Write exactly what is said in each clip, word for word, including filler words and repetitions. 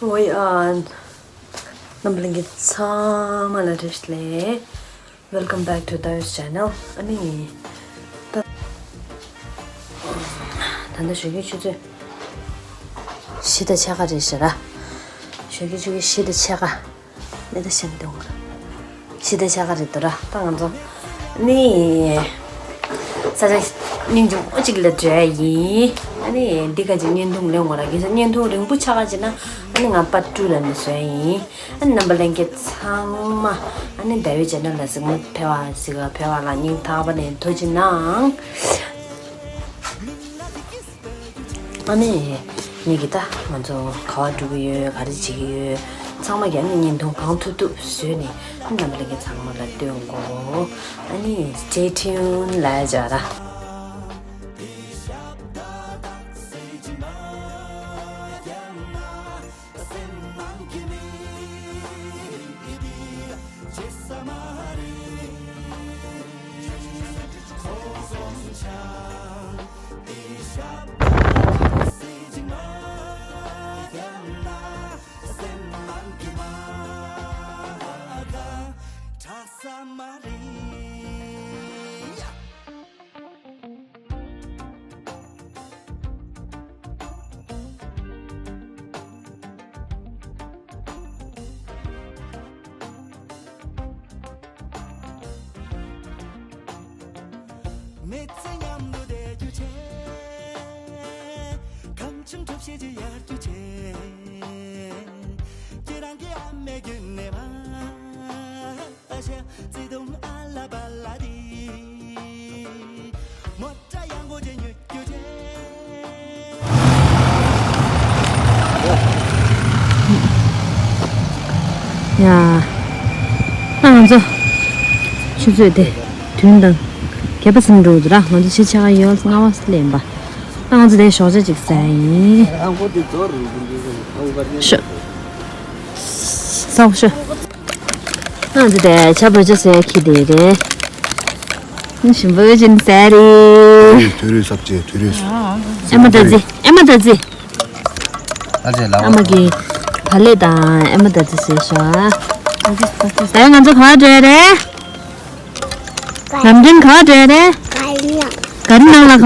ཝེ་ཨ། རྣམ་པ་ལྷན་རྒྱས་ཚང་མ་ལ་བཀྲ་ཤིས་བདེ་ལེགས། Welcome back to Tayo's channel. ཨ་ནི། ད་ད་ལྟ་ཞོགས་ཀའི་ཆུ་ཚོད་བཞི་དང་ཕྱེད་ཀ་རེད་ཤག་ར། ཞོགས་ཀའི་ཆུ་ཚོད་བཞི་དང་ཕྱེད་ཀ། ནས་ད་ཤེས་འདུག་ག་ཤི་ད་ཆ་ག་རེད་འདུག་ར། ད་ང་ཚོ་ནི་ས་ཆ་སྙིང་རྗེ་མོ་གཅིག་ལ་འགྲོ་ཡ་ཡིན། ཨ་ནི་འདི་ག་ཅིག་བརྙན་ཐུང་ལེན་དགོས་ར། གལ་སྲིད་བརྙན་ཐུང་རིང་པོ་ཆགས་ཀ་བྱས་ན་ཨ་ནི་ང་པར་ཊུ་ལ་ནི་བཟོ་ཡ་ཡིན། ཨ་ནི་རྣམ་པ་ལྷན་རྒྱས་ཚང་མ་ཨ་ནི་ཟླ་བའི་ཆེ་ནལ་ལ་གཟིགས་མོ་ཕེབས་པ་གཟིགས་པ་ཕེབས་པ་ལ་སྙིང་ཐག་པ་ནས་ཐུགས་རྗེ་གནང་། ཨ་ནི། ངེད་ཀྱིས་ད་ང་ཚོ་ག་པར་འགྲོ་གི་ཡོད། ག་རེ་བྱེད་ཀྱི་ཡོད། ཚང་མ་གི་ཨ་ནི་བརྙན་ཐུང་གང་ཐུབ་ཐུབ་བཟོས་ནས་ཨ་ནི་རྣམ་པ་ལྷན་རྒྱས་ཚང་མ་ལ་སྟོན་དགོས། ཨ་ནི་stay tuned ལབ་ཡ་བྱ་ར། མི་ཚེ་མཉམ་དུ་བསྡད་རྒྱུ་བྱས། གངས་ལྗོངས་གྲུ་བཞི་ཅིག་ཡར་རྒྱུ་བྱས། ཁྱེད་རང་གི་ཨ་མའི་རྒྱུད་ནས་མ། ཡ། ད་ང་ཚོ་ཆུ་ཚོད་དེ་བདུན་དང་བརྒྱད་པ་ཟིན་འགྲོ་འདུག་ར། ང་ཚོ་ཕྱི་ཆ་ག་ཡོལ་ལྔ་པ་སླེབས་པ། ད་ང་ཚོ་དེ་ཞོགས་ཇ་ཅིག་ཟ་ཡིན། ཤོ། ཟ་ཤོ། ང་ཚོ་དེ་ཇ་བོད་ཇ་ཟས་ཁྱི་དེ་རེད། ཞིམ་པོ་ཅིག་ཟ་རེད། དུས་རེས་ཟབ་ཅེ་དུས་རེས། ཨ་མ་ད་ཛི། ཨ་མ་ད་ཛི། ཨ་ཅེ་ལ། ཨ་མ་གིས་བག་ལེབ་དང་ཨ་མ་ད་ཛི་བཟས་ཤག་ད་ང་ཚོ་ག་པར་འགྲོ་ཡ་རེད། ལམ་འགྲིམ་ག་པར་འགྲོ་ཡ་རེད། ག་རི་ནང་ལ་ག་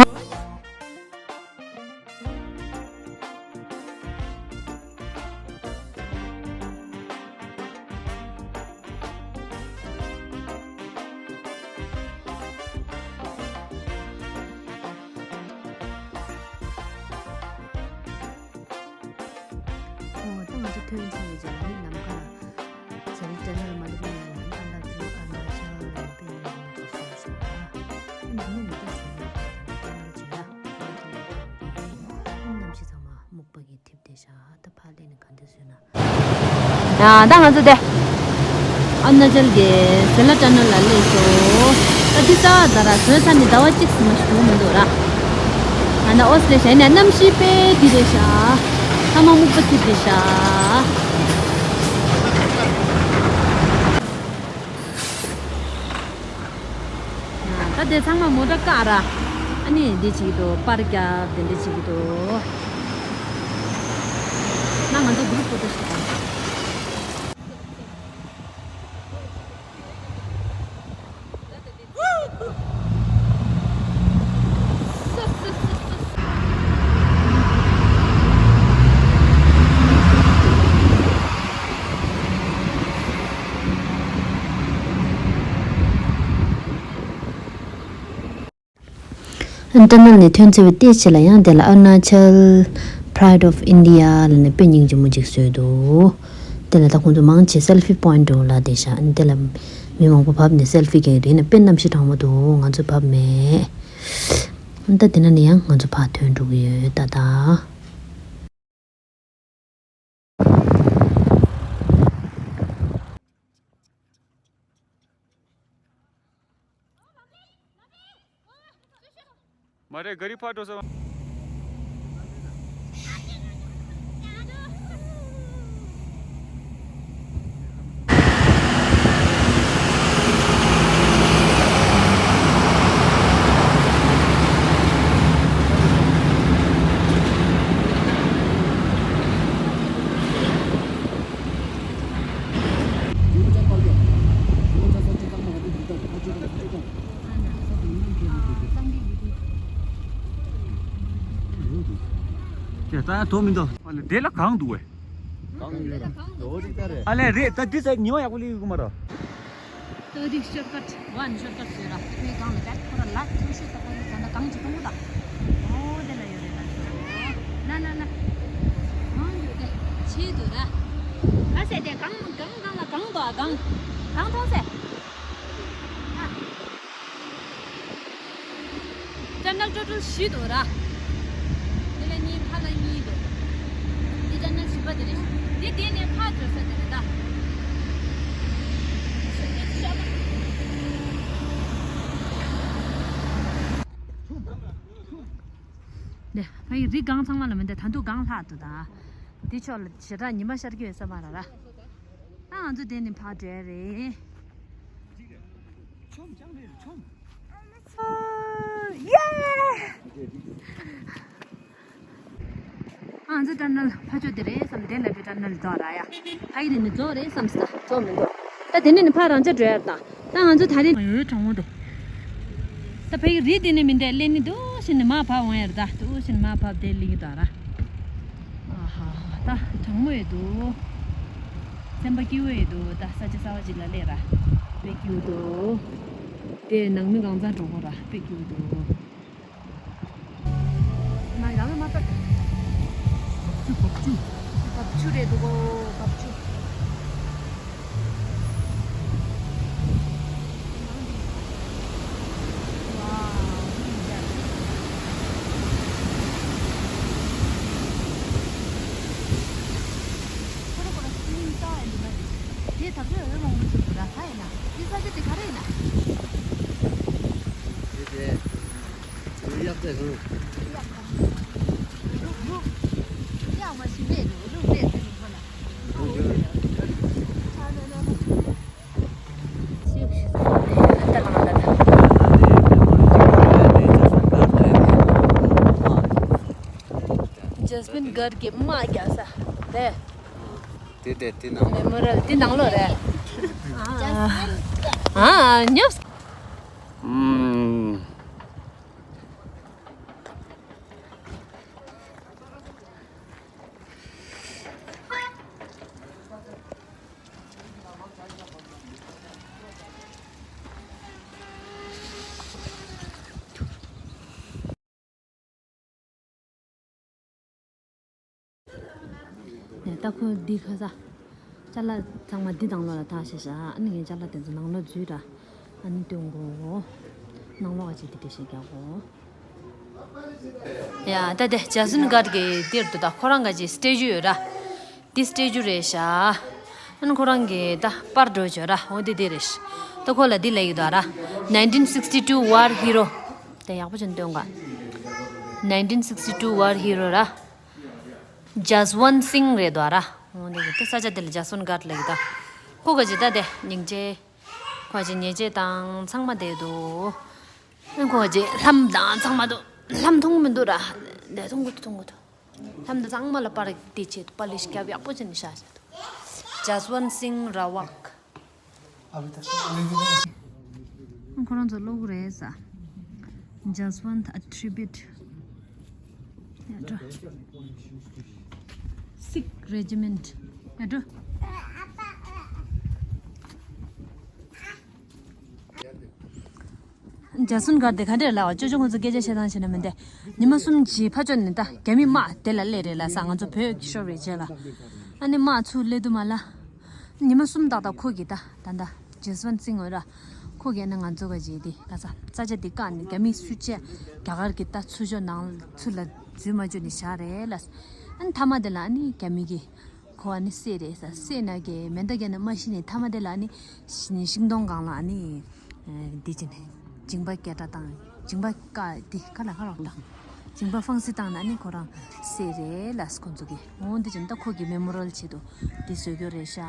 ཨོ་ད་ང་ཚོ་ཐོན་ཚར་བའི་རྗེས་ལ་ནི་ནམ་མཁའ་ལ་ཟེར་ཏེ་ནར་མ་ལི་ནི་ཡང་ཨ་ན་ཅི་ཨ་ན་ཆ་ལ་ཡང་པེ་ཡང་ཡང་ཅི་ཞུ་ཞུ་ཨ། ཨ་ནི་ནི་ཏི་ཟེར་ནི་ཏི་ཏི་ཏི་ཏི་ཅི་ཡ། ཨ་ནི་གནམ་གཤིས་ཚང་མ་སྨུག་པ་གིས་འཐིབས་ཏེ་ཤག་ད་ཕར་སླེབས་ནས་ག་འདྲ་བཟོས་ན། ཡ་ད་ང་ཚོ་དེ་ཨ་ན་ཅལ་གྱི་ཟི་ལ་ཊ་ནལ་ལ་སླེབས་སོང་། ད་འདི་རྩ་བ་ད་ར་བཟོས་ཚར་ནས་ཟླ་བ་གཅིག་ཙམ་མ་ཞིག་འགྲོ་མི་འདུག་ར། ང་ད་ཨོ་སི་ཊེ་ལི་ཡ་ནས་གནམ་གཤིས་དཔེ་འདི་རེད་ཤག་ཚང་མ་སྨུག་པ་འཐིབས་ཏེ་ཤག་ད་དེ་ཚང་མ་མོ་ཊ་བཀག་ར། ཨ་ནི་འདི་བྱེད་ཀྱི་འདུག་པར་རྒྱབ་དེ་འདྲ་བྱེད་ཀྱི་འདུག་ན་ང་ཚོ་གུ་རུབ་ཕོ་ཊོ་ཞིག་དང་། ཨན་ཊ་ནལ་ནས་ཐོན་ཚར་བའི་ལྟེ་ཕྱི་ལ་ཡང་དེ་ལ་Arunachal Pride of India ལབ་ནས་དཔེ་སྙིང་རྗེ་མོ་ཅིག་བཟོས་འདུག་དེ་ལ་ད་ཁོང་ཚོ་མང་ཆེ་སེལ་ཕི་པོ་ཡིན་ཊི་འདྲ་བོ་ལ་བསྡད་ཤག་ཨ་ནི་དེ་ལ་མི་མང་པོ་བབས་ནས་སེལ་ཕི་རྒྱག་གི་འདུག་ཡིན་ན་དཔེ་གནམ་གཤིས་གྲང་མོ་འདུག་ང་ཚོ་བབས་མེད། ཨ་ནི་ད་དེ་ན་ནས་ཡང་ང་ཚོ་ཕར་ཐོན་འགྲོ་གི་ཡོད་ད་ད། མ་རེད། ག་རི་ཕར་འགྲོ་ས། ད་དོ་མི་འདུག་ཨ་ལེ་དེ་ལ་གང་འདུག་བས། གང་ཡོད་རེད། ཨ་ལེ་རེད། ད་འདི་ཟེར་ཉི་མ་ཡག་པོ་ལི་གི་མ་ར། ད་འདི་ཤོར་ཀཊ་ཝན་ཤོར་ཀཊ་ཟེར་ར། མི་གང་ལ་བེད་ཁོ་ར་ལ་ཐུ་ཤོ་ད་ད་ད་གང་ཅི་གཏོང་གོ་ད། ཨོ་དེ་ལ་ཡོད་རེད་ད། ན་ན་ན། གང་ཡོད་དེ་ཆེ་འདུག་ར། ཨ་ཟེར་དེ་གང་གང་གང་ལ་གང་འདུག་ཨ། གང་གང་མཐོང་ཟེར། ཨ། ཊ་ནལ་ཊོ་ཊལ་བཞི་འདུག་ར། དེ་ལ་གཉིས་ཕར་ལ་གཉིས་འདུག་འདི་ཊ་ནལ་བཞི་པ་དེ་རེད། འདི་དེ་ནས་ཕར་འགྲོ་ས་དེ་རེད་ད། ནས་ཕ་ཡི་རི་སྒང་ཚང་མ་ལ་མི་འདུག་ད་དུང་སྒང་ལྷག་འདུག་ད། འདི་ཕྱོགས་ལ་ཞེ་དྲག་ཉི་མ་ཤར་གྱི་ཡོད་ས་མ་རེད་ར། ད་ང་ཚོ་དེ་ནས་ཕར་འགྲོ་ཡ་རེད། ཡེ། ང་ཚོ་ཊ་ནལ་ཕར་ཕྱོགས་དེ་རེད་བསམ། དེ་ལ་བི་ཊ་ནལ་རྫོགས་ར་ཡ། ཕ་ཡི་རི་ནི་རྫོགས་རེད་བསམ་ས་རྫོགས་མི་འདུག་ད་དེ་ནས་ནི་ཕར་རང་ཅག་འགྲོ་ཡ་རེད་ད། ད་ང་ཚོ་ད་རེས་ཡོད་གྲོང་མོ་དེ། ད་ཕ་ཡི་རི་དེ་ནས་མི་འདས་སླེབས་ནི་འདུག་ཕྱིན་ནི་མར་ཕབ་འོང་ཡ་རེད་ད། འདུག་ཕྱིན་མར་ཕབ་དེ་སླེབས་ཀྱི་འདུག་ར། ཨ་ཧ་ཧ། ད་གྲང་མོ་ཡོད་འདུག་སེམས་པ་སྐྱིད་པོ་ཡོད་འདུག་ད་ས་ཆ་གསར་པ་ཅིག་ལ་སླེབས་ར། དཔེ་སྐྱིད་པོ་འདུག་དེ་ནང་མི་གང་ཚང་འགྲོ་གོ་ར། དཔེ་སྐྱིད་པོ་འདུག་མ་ཡང་མ་པ། བབ་ཆུ་བབ་ཆུ། བབ་ཆུ་རེད་འདུག་གོ། བབ་ཆུ། དེ་ད་ཁོས་འོས་མང་པོ་ཞིག་འདུག་ར། ཧ་ཡིན་ན། དེ་ས་ཆ་དེ་ག་རེ་ཡིན་ན། དེ་དེ། དེ་གཡག་རྩེ་ཁང་། གཡག་མ་ཞིག་མེད་འདུག་ལུག་རྩེ་ཟེར་ནས་ཁོ་ལ། ཇས་མིན་གར་གྱི་དམག་རྒྱག་ས་དེ། དེ་དེ་དེ་ནང་མེ་མོ་རལ་དེ་ནང་ལོགས་རེད། ཨ་ཨ་ཉོབ། ཨུམ། ནས་ད་ཁོ་འདི་ཁ་ས། ཅ་ལག་ཚང་མ་འདི་ནང་ལོགས་ལ་བཏང་ཤག་ཤག་ཨ་ནི་ངས་ཅ་ལག་དེ་ཚོ་ནང་ལོགས་འཛུལ་ར། ཨ་ནི་སྟོན་གོ། ནང་ལོགས་ཀ་ཅིག་འདི་འདྲ་ཞིག་རྒྱག་གོ། ཡ་ད་དེ་ཇ་སུན་གྷར་གྱི་འདིར་འདུག་ད་ཁོ་རང་ག་ཅིག་སི་ཊེ་ཅུ་ཡོད་ར། འདི་སི་ཊེ་ཅུ་རེད་ཤག་ཨ་ནི་ཁོ་རང་གི་ད་པར་འགྲོ་བྱོས་ར། འོ་འདི་འདི་རེད་ཤག་ད་ཁོ་ལ་འདི་ལབ་ཀྱི་འདུག་ར། Nineteen sixty-two war hero། དེ་ཡག་པོ་ཅན་སྟོན་ག Nineteen sixty-two war hero་ར། ཇས་ཝན་སིང་རེད་འདུག་ར། འོ་འདི་གི་དེ་ས་ཆ་དེ་ལ་ཇས་ཝན་གྷར་ལབ་ཀྱི་ད། ཁོ་ག་ཅིག་ད་དེ་སྙིང་རྗེ། ཁོ་ག་ཅིག་ཉེས་ཆད་དང་ཚང་མ་བསྡད་འདུག་ཁོ་ག་ཅིག་ལྷམ་དང་ཚང་མ་འདུག་ལྷམ་མཐོང་མི་འདུག་ར། འདི་མཐོང་གི་འདུག་མཐོང་གི་འདུག་ལྷམ་དེ་ཚང་མ་ལ་པར་དེ་ཆེད་དུ་པ་ལི་ཤི་རྒྱབ་ཡག་པོ་བྱས་ནས་བཞག་བཞག་འདུག་ཇས་ཝན་སིང་ར་ཝག་ཁོ་རང་ཚོ་ཀློག་གི་རེད་ས། Jaswant a tribute. ཡ་འགྲོ། Sikh regiment. ཡ་འགྲོ། ཇས་ཝན་གྷར་དེ་ག་འདྲས་ལབ་པ། ཅོ་ཅོ་ཁོང་ཚོ་སྐད་ཆ་བཤད་སྟངས་བྱས་ན་མི་འདི། ཉི་མ་གསུམ་གྱི་ཕ་ཕྱོགས་ནས་ད་རྒྱ་མི་དམག་དེ་ལ་སླེབས་རེད་ལབ་ས། ང་ཚོ་བོད་ཀྱི་ཤོར་བའི་རྗེས་ལ། ཨ་ནི་དམག་ཚུར་སླེབས་དུས་མ་ལ། ཉི་མ་གསུམ་ཏག་ཏག་ཁོ་གིས་ད་ད་ད་ཇས་ཝན་སིང་འོ་ར། ཁོ་གིས་ཨ་ནི་ང་ཚོ་ག་རྗེས་དེ་ག་ས་ས་ཆ་དེ་བཀག་ནས་རྒྱ་མི་སུ་བཅད་རྒྱ་གར་གྱི་ད་ཚུར་ཕྱོགས་ནང་ཚུར་ལ་འཛུལ་མ་བཅུག་ནས་བཞག་རེད་ལབ་ས། ཨ་ནི་མཐའ་མ་དེ་ལ་ཨ་ནི་རྒྱ་མི་གིས། ཁོ་ཨ་ནི་བསད་རེད་ས། བསད་ན་གི་མེ་མདའ་བརྒྱབ་ན་མ་ཤི་ནས་མཐའ་མ་དེ་ལ་ཨ་ནི་ཤི་ཤིང་སྡོང་སྒང་ལ་ཨ་ནི་འདི་བྱས་ནས་མཇིང་པ་སྐད་སྒྲ་བཏང་། མཇིང་པ་ཀ་འདི་ཁ་ལ་ཁ་རོག་བཏང་། མཇིང་པ་ཧྥང་སི་བཏང་ན་ཨ་ནི་ཁོ་རང་བསད་རེད་ལབ་ས་ཁོ་ཚོ་གིས། འོ་འདི་བྱས་ན་ད་ཁོ་གི་མེ་མོ་རལ་ཆེད་དུ་འདི་བཟོས་རྒྱུ་རེད་ཤག་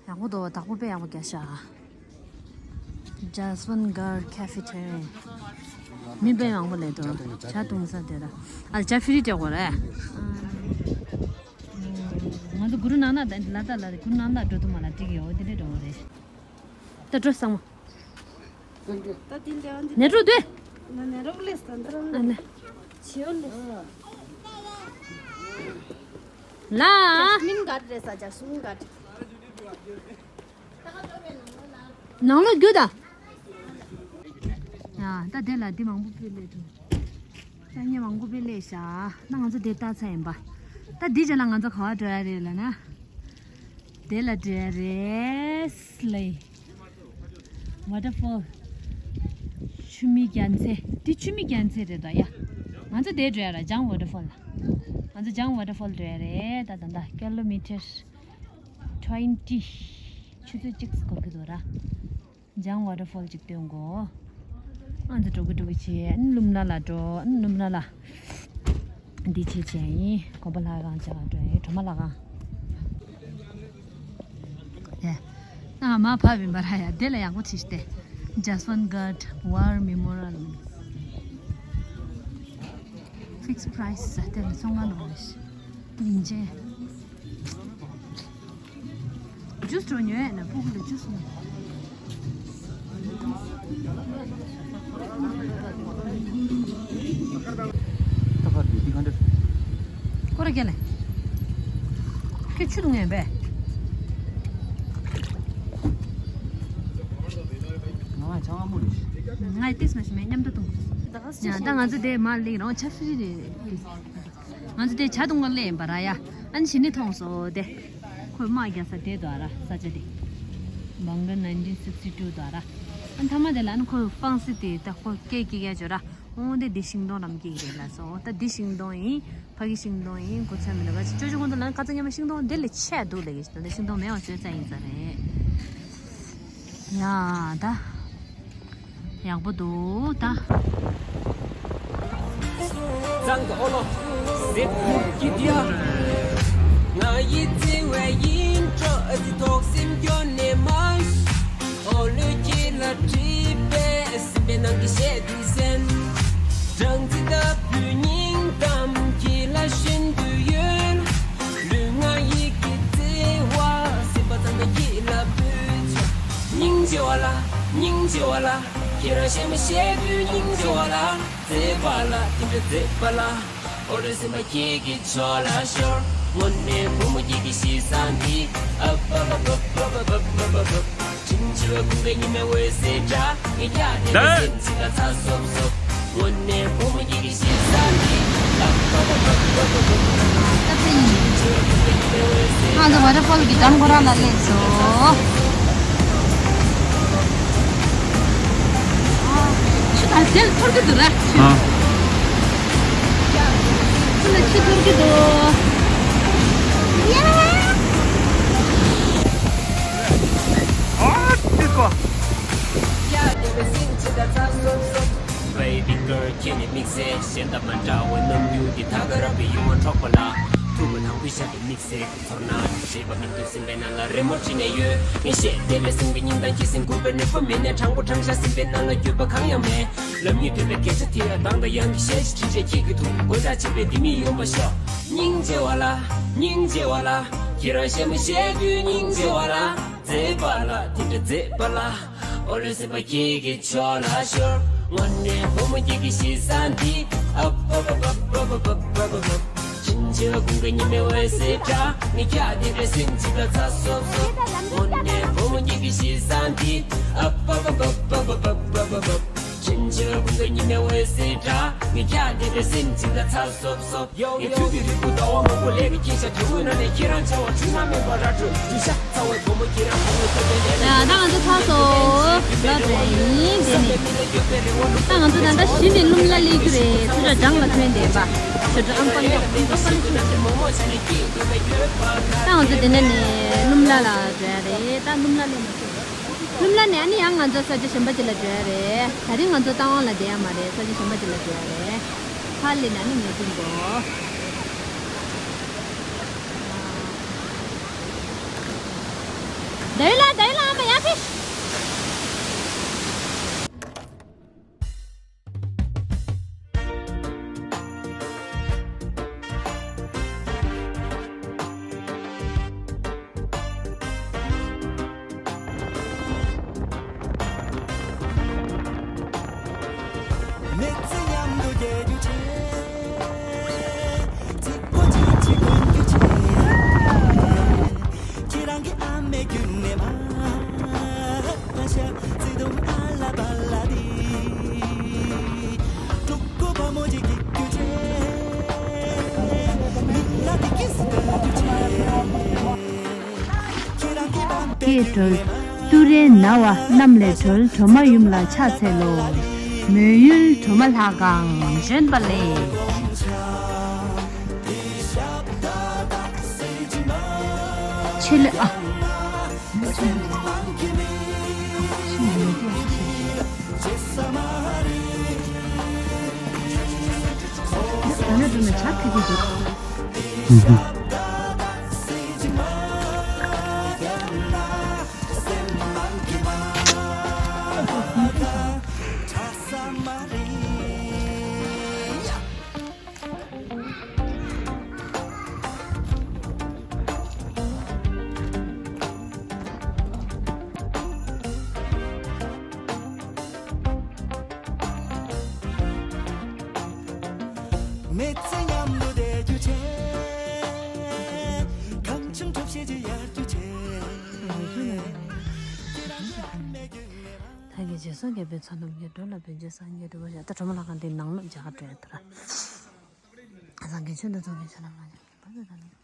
ཡག་པོ་འདུག་བདག་པོ་དཔེ་ཡག་པོ་རྒྱག་ཤག Jaswant Garh Cafeteria། མི་དཔེ་མང་པོ་སླེབས་འདུག་ཇ་བཏུང་ས་དེ་ར། ཨ་ཇ་ཕི་རི་སྤྲད་དགོས་རེད། ང་ཚོ་གུ་རུ་ནང་ན་ད་ལ་ད་ལ་གུ་རུ་ནང་ན་འགྲོ་དུ་མ་ལ་འགྲིག་ཡོད་དེ་འདྲ་འགྲོ་རེད། ད་འགྲོ་ཚང་མ། ད་དེ་འདྲ་ནས་འགྲོ་དུས། ན་ནས་རོགས་ལས་ད་འདྲ་ཨ་ལེ། བྱིའུ་ལ། Jasmine guard རེད་ས། Jasmine guard། ནང་ལོགས་རྒྱུགས་དང་། ཡ། ད་དེ་ལ་འདི་མང་པོ་ཕུད་ལས་འགྲོ། ད་ངས་མང་པོ་ཕུད་ལས་བཞག་ན། ང་ཚོ་དེ་ལྟ་ཚར་ཡིན་པ། ད་འདི་རྗེས་ལ་ང་ཚོ་ག་བ་འགྲོ་ཡ་རེད་ལབ་ན། དེ་ལ་འགྲོ་ཡ་རེད་ལེ། Waterfall། ཆུ་མིག་རྒྱལ་མཚན། འདི་ཆུ་མིག་རྒྱལ་མཚན་རེད་ད་ཡ། ང་ཚོ་དེ་འགྲོ་ཡ་ར། Jang Waterfall ལ། ང་ཚོ་Jang Waterfall འགྲོ་ཡ་རེད། ད་ད་ད་ཀི་ལོ་མི་ཊར་ཊུ་ཝེན་ཊི། ཆུ་ཚོད་གཅིག་འགོར་གི་འདུག་ར། Jang Waterfall ཅིག་སྟོན་དགོས། ཨ་ནི་འགྲོ་གི་འགྲོ་གི་བྱས། ཨ་ནི་ལུམ་ལ་ལ་འགྲོ། ཨ་ནི་ལུམ་ལ་ལ། འདི་བྱས་བྱས་ཡིན། གོམ་པ་ལྷ་ཁང་བྱ་བ་འགྲོ་ཡིན། གྲོ་མ་ལྷ་ཁང་། ཡ། ང་མ་ཕབ་ཡིན་པ་ར་ཡ། དེ་ལ་ཡག་པོ་བྲིས་ཏེ། Jaswant Garh War Memorial། Fixed price ཟེར་དེ་ལ་ཚོང་ཁང་ནང་ལ་ཡིན་ཅེ། ཇུས་འགྲོ་ཉོས་ན་ཕྲུ་གུ་ལ་ཇུས་ཉོས། ད་ག་དུས་འདི་ག་འདྲ། ཀོ་ར་རྒྱ་ལ། ཁྱོད་ཆུ་འཐུང་ངེས་པས། ང་ཆང་ཨ་མོ་རེད། ང་ཡི་ཏིས་མ་ཤི་མེད་མཉམ་དུ་འཐུང་། ཡ་ད་ང་ཚོ་དེ་མ་ལེགས་རང་ཆབ་སྲིད་རེད། ང་ཚོ་དེ་ཇ་འཐུང་ག་སླེབས་ཡིན་པ་ར་ཡ། ཨ་ནི་ཞི་ནི་མཐོང་སོང་དེ། ཁོས་དམག་རྒྱག་ས་དེ་འདུག་ཨ་ར། ས་ཆ་དེ། Bhangra nineteen sixty two འདུག་ཨ་ར། ཨ་ནི་མཐའ་མ་དེ་ལ་ཨ་ནི་ཁོས་ཧྥང་སི་དེ་ད་ཁོ་སྐད་སྐྱེ་ག་བྱོས་ར། འོ་དེ་འདི་ཤིང་སྡོང་རམ་སྐྱེ་གི་རེད་ལ་སོ། ད་འདི་ཤིང་སྡོང་ཡིན། ཕ་གི་ཤིང་སྡོང་ཡིན། གོ་ཚོད་མི་འདུག་ག་ཅོ་ཅོ་ཁོང་ཚོ་ལ་ནི་ཁ་ཚ་ཉི་མ་ཤིང་སྡོང་དེ་ལས་ཆེ་འདུག་ལས་ཀྱི་ཤིང་སྡོང་དེ། ཤིང་སྡོང་མེད་པ་བཟོས་ཚར་ཡིན་ས་རེད། ཡ་ད། ཡག་པོ་འདུག་ད། སྙིང་རྗེ་བ་ལ། སྙིང་རྗེ་བ་ལ། ཁྱེད་རང་བཤད་མ་བཤད་དུས་སྙིང་རྗེ་བ་ལ། མཛེས་པ་ལ་དེ་འདྲ་མཛེས་པ་ལ། ཨོ་རེ་སེམས་པ་ཁྱེད་ཀྱི་ཕྱོགས་ལ་ཤོར། དངོས་གནས་བུ་མོ་ཁྱེད་ཀྱི་གཤིས་བཟང་འདི། ཨ་པ་པ་པ། དྲིན་ཆེ་བའི་དགུན་ཁའི་ཉི་མའི་འོད་ཟེར་འདྲ། ངས་ཀྱང་དེ་འདྲ་སེམས་ཅིག་ལ་ཚ་སོབ་སོབ། དངོས་གནས་བུ་མོ་ཁྱེད་ཀྱི་གཤིས་བཟང་འདི། ཨ་པ་པ་པ། ད་ཚེ་ཡིན། ང་ཚོ་ཝ་ཊར་ཕོལ་གྱི་འགྲམ་ཁོ་རང་ལ་སླེབས་སོང་། ཆུ་ད་དེར་འཐོར་གྱི་འདུག་ར། ཨ། ཆུ་ལ་ཆུ་འཐོར་གྱི་འདུག་ཡ། ཨ་ཙི་ཀོ། Baby girl ཁྱེད་ནི་དམིགས་བསལ། གཞན་དང་མ་འདྲ་བའི་རྣམ་འགྱུར་འདི། ད་ག་རང་བའི་ཡིད་དབང་འཕྲོག་པ་ལ། ཐུག་པ་དང་པོའི་ཞག་གི་དམིགས་བསལ། ཚོར་སྣང་ཞེས་པ་མིན་འདུག་སེམས་པའི་ནང་ལ་རི་མོ་བྲིས་ནས་ཡོད། ངས་བཤད་བདེ་བའི་སེམས་ཀྱི་སྙིང་གཏམ། ཁྱེད་སེམས་འགུག་པའི་ནུས་པ་མེད་ནས། དྲང་པོ་དྲང་བཞག་སེམས་པའི་ནང་ལ་འགྱོད་པ་གང་ཡང་མེད། ལབ་སྙིང་འདོད་པའི་སྐད་ཆ་དེ་ཡང་དང་དང་ཡང་གི་ཞལ་གྱིས་དྲིས་རེ་ཁྱེད་ཀྱི་ཐུགས་མགོ་ལྕགས་བྱེད་པའི་ལྡེ་མིག་ཡོང་བ་ཤོག་སྙིང་རྗེ་བ་ལ། སྙིང་རྗེ་བ་ལ། ཁྱེད་རང་བཤད་མ་བཤད་དུས་སྙིང་རྗེ་བ་ལ། མཛེས་པ་ལ་དེ་འདྲ་མཛེས་པ་ལ། ཨོ་ལེ་སེམས་པ་ཁྱེད་ཀྱི་ཕྱོགས་ལ་ཤོར། དངོས་གནས་བུ་མོ་ཁྱེད་ཀྱི་གཤིས་བཟང་འདི། ཨ་པ་པ་པ། དྲིན་ཆེ་བ་དགུན་ཁའི་ཉི་མའི་འོད་ཟེར་འདྲ། ངས་ཀྱང་དེ་འདྲ་སེམས་ཅིག་ལ་ཚ་སོབ་སོབ། དངོས་གནས་བུ་མོ་ཁྱེད་ཀྱི་གཤིས་བཟང་འདི། ཨ་པ་པ་པ། དྲིན་ཆེ་བ་དགུན་ཁའི་ཉི་མའི་འོད་ཟེར་འདྲ། ངས་ཀྱང་དེ་འདྲ་སེམས་ཅིག་ལ་ཚ་སོབ་སོབ། ངས་དུས་ཀྱི་རིལ་བུ་ཟླ་བ་མང་པོ་ལས་ཀྱི་ཁྱེད་ཤ་དྲི་བོའི་ནང་ནས་ཁྱེད་རང་ཆེ་བ་འཁྲུལ་སྣང་མེད་པ་ར་སྤྲོད་དུས་ཤ་ཚ་བའི་བུ་མོ་ཁྱེད་རང་ཕ་མའི་ཐོད་པའི་ལས་ལ། ཡ་ད་ང་ཚོ་ཚར་སོང་། ལབ་རེད་ཡིན་དེ་ནི། ད་ང་ཚོ་ད་ལྟ་གཞི་ནས་ལུམ་ལ་སླེབས་རྒྱུ་རེད། ཚུར་འགྲོ་འགྲམ་ལ་ཐོན་བསྡད་པ། ཞོ་འགྲོ་ཨམ་པ་ལོ་ཨམ་པ་ལོ་ཆུ། ད་ང་ཚོ་དེ་ནས་ནས་ལུམ་ལ་ལ་འགྲོ་ཡ་རེད། ད་ལུམ་ལ་སླེབས་མ་ཐུབ། ལུམ་ལ་ནས་ཨ་ནི་ཡང་ང་ཚོ་ས་ཆ་གཞན་པ་ཅིག་ལ་འགྲོ་ཡ་རེད། ད་རིང་ང་ཚོ་རྟ་དབང་ལ་བསྡད་ཡ་མ་རེད། ས་ཆ་གཞན་པ་ཅིག་ལ་འགྲོ་ཡ་རེད། ཕར་སླེབས་ན་ཨ་ནི་ངས་ཐུག་གོ། ད་ཡོད་ལ་ད་ཡོད་ལ་ཨ་མ་ཡར་ཕེབས། སྐད་སྒྲོལ། ཏུ་རེ་ན་བ་གནམ་ལས་སྒྲོལ། སྒྲོལ་མ་ཡུམ་ལ་ཕྱག་འཚལ་ལོ། མོས་ཡུལ་སྒྲོལ་མ་ལྷ་ཁང་བཞེངས་པ་ལས། ཆེ་ལེ་ཨ། ད་ནི་འགྲོ་ན་ཇ་ཁི་ཁི་འདུག་མི་ཚེ་མཉམ་དུ་བསྡད་རྒྱུ་བྱས། གང་བྱུང་གྲོགས་བྱེད་ཀྱི་ཡར་རྒྱུ་བྱས། ད་གིན་རྗེས་སུ་རྒྱལ་པོའི་ཚོགས་རྣམས་ཀྱིས། འགྲོ་ལ་ཕན་ཕྱིར་སངས་རྒྱས་འགྲུབ་པར་ཤོག་ད་སྒྲོལ་མ་ལྷ་ཁང་འདི་ནང་ལོགས་མཇལ་ཁ་སྤྲད་ཡོད་ད་ར། སངས་རྒྱས་ཆོས་དང་ཚོགས་ཀྱི་ཆོས་རྣམས་ལ།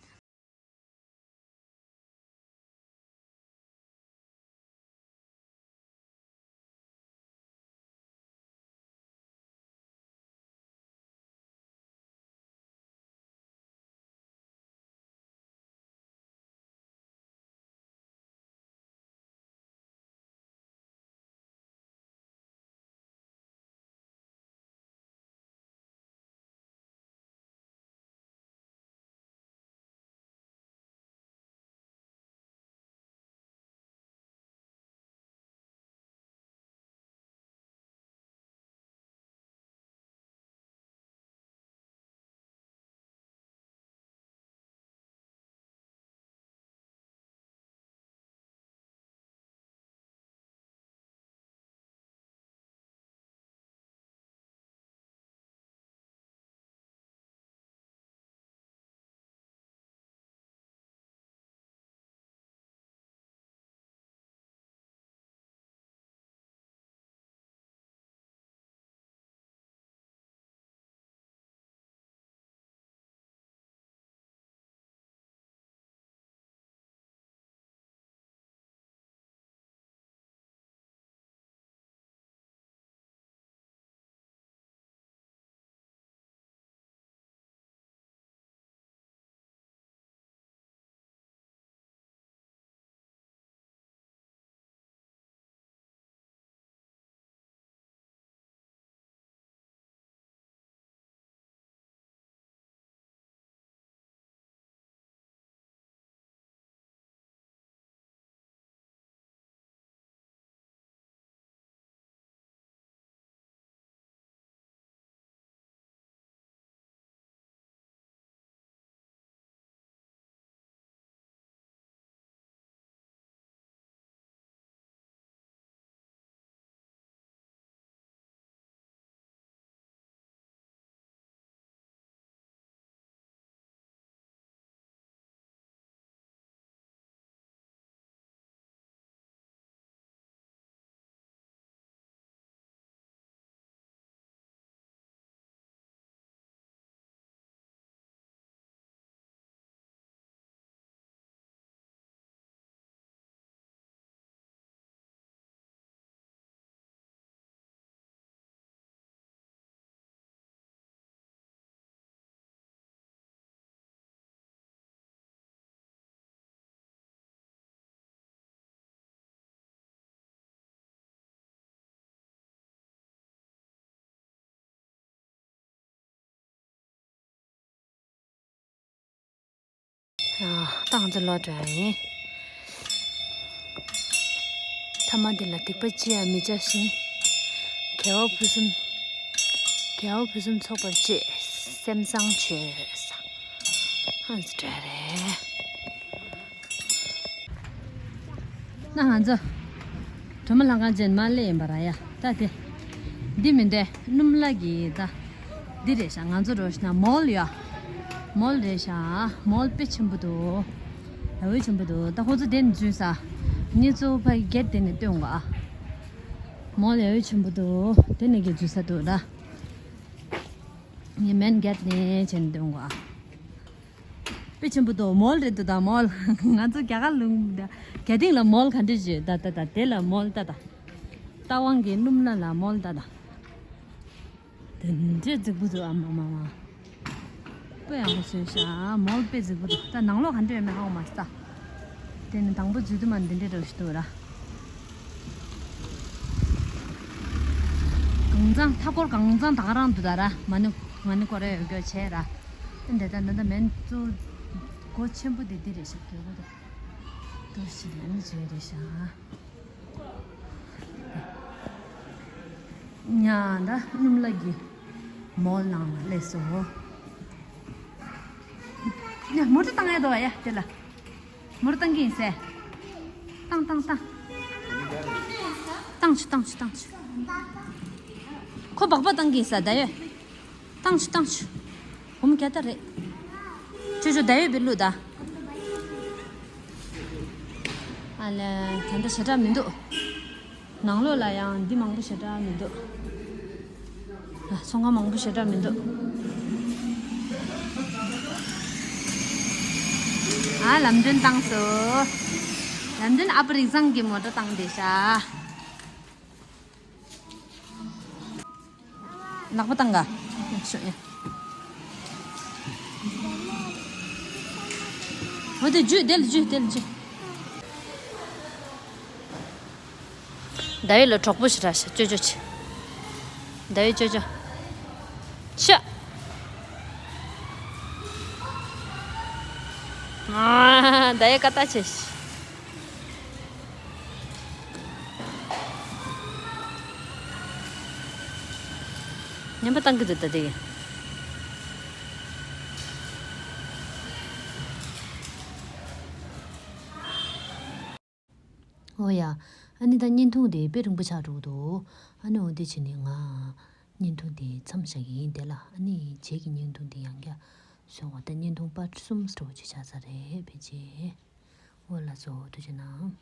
ཨ། ད་ང་ཚོ་ལོག་འགྲོ་ཡ་ཡིན། ཐ་མ་འདི་ལ་སྡིག་པ་ཅི་ཡང་མི་བྱ་ཞིང་། དགེ་བ་ཕུན་སུམ། དགེ་བ་ཕུན་སུམ་ཚོགས་པར་སྤྱད། སེམས་བཟང་བྱོས། ཨ་ཙི་འདྲ་རེད། ན་ང་ཚོ་སྒྲོལ་མ་ལྷ་ཁང་ཅན་མ་སླེབས་ཡིན་པ་ར་ཡ། ད་དེ་འདི་མི་འདྲ་སྣུམ་ལ་གི་ད་འདི་རེད་ཤག་ང་ཚོ་འགྲོ་ཤི་ན་མོལ་ཡ། མོལ་རེད་ཤག་མོལ་དཔེ་ཆེན་པོ་འདུག་ཡ་ཝེ་ཆེན་པོ་འདུག་ད་ཁོ་ཚོ་དེ་ནས་འཛུལ་ས། ངེད་ཚོ་ཕ་གི་གེ་ཊི་དེ་ནས་སྟོན་གོ་ཨ། མོལ་ཡ་ཝེ་ཆེན་པོ་འདུག་དེ་ནས་གི་འཛུལ་ས་འདུག་ད། ངའི་མེན་གེ་ཊི་ནས་བྱས་ནས་སྟོན་གོ་ཨ། དཔེ་ཆེན་པོ་འདུག་མོལ་རེད་འདུག་ད་མོལ། ང་ཚོ་རྒྱ་གར་ལུང་ད་ག་སྟེང་ལ་མོལ་ག་འདྲ་བྱེད་ད་ད་ད་དེ་ལ་མོལ་ད་ད། རྟ་དབང་གི་སྣུམ་ལ་ལ་མོལ་ད་ད། དེ་འདྲས་རྫིག་པོ་འདུག་ཨ་མ་མ་མ། དཔེ་ཡག་པོ་བཟོས་ཤག་མོལ་དཔེ་རྫིག་པོ་འདུག་ད་ནང་ལོགས་ག་འདྲས་ཡོད་མེད་ཧ་གོ་མ་སོང་ད། དེ་ནི་དང་པོ་འཛུལ་དུས་མ་འདི་འདྲས་འདྲ་བོ་ཞིག་འདུག་ར། གང་ཚང་མཐའ་འཁོར་གང་ཚང་ད་ག་རང་འདུག་ད་ར་མ་ཎི་མ་ཎི་སྐོར་ར་ཡོད་རྒྱུ་བྱས་ར། འདི་ད་འདི་ད་མེན་གཙོ་སྒོ་ཆེན་པོ་འདི་འདི་རེད་ཤག་རྒྱལ་པོ་འདུག་ཏུ་ཞིག་ཨ་ནི་བྱས་རེད་ཤག་ཉ་ད་སྣུམ་ལ་གི་མོལ་ནང་ལ་སླེབས་སོ། ཉ་མོ་ཊ་བཏང་ཡ་དོ་ཡ་དེ་ལ། མོ་ཊ་བཏང་གི་ཡིན་ཟེར། བཏང་བཏང་བཏང་། བཏང་ཆུ་བཏང་ཆུ་བཏང་ཆུ། ཁོ་སྦག་སྦག་བཏང་གི་ཡིན་ས་ད་ཡོད། བཏང་ཆུ་བཏང་ཆུ། བུ་མོ་སྐད་ད་རེད། ཅོ་ཅོ་ད་ཡོད་པའི་ལུགས་ད། ཨ་ལས་ད་འདི་ཞེ་དྲག་མི་འདུག་ནང་ལོགས་ལ་ཡང་འདི་མང་པོ་ཞེ་དྲག་མི་འདུག་ཨ་ཚོང་ཁང་མང་པོ་ཞེ་དྲག་མི་འདུག་ཨ་ལམ་སྒྲོན་བཏང་སོ། ལམ་སྒྲོན་ཨ་པ་རིག་བཟང་གི་མོ་ཊ་བཏང་བསྡད་ཤག་ལག་པ་བཏང་ག་ཤོག་ཡ། འོ་དེ་འཇུས་དེ་ལ་འཇུས་དེ་ལ་འཇུས། ཟླ་བའི་ལ་གྲོགས་པོ་ཞིག་རག་ཤག་ཅོ་ཅོ་ཆེ། ཟླ་བའི་ཅོ་ཅོ། ཤ། ཨ་ཟླ་བའི་ཀ་ཏ་ཆེ། ཉན་པ་བཏང་གི་འདུག་ད་དེ། ཨོ་ཡ། ཨ་ནི་ད་བརྙན་ཐུང་དེ་དཔེ་རིང་པོ་ཆགས་འགྲོ་གི་འདུག་ཨ་ནི་འོ་དེ་བྱས་ནས་ང་བརྙན་ཐུང་དེ་མཚམས་བཞག་གི་ཡིན་དེ་ལ། ཨ་ནི་རྗེས་ཀྱི་བརྙན་ཐུང་དེ་ཡང་བསྐྱར་བཟོ་བ་ད་བརྙན་ཐུང་པར་གསུམ་འདྲ་བོ་ཅིག་ཆགས་ས་རེད་ཕལ་ཆེར། འོ་ལགས་སོ་ཐུགས་རྗེ་གནང་།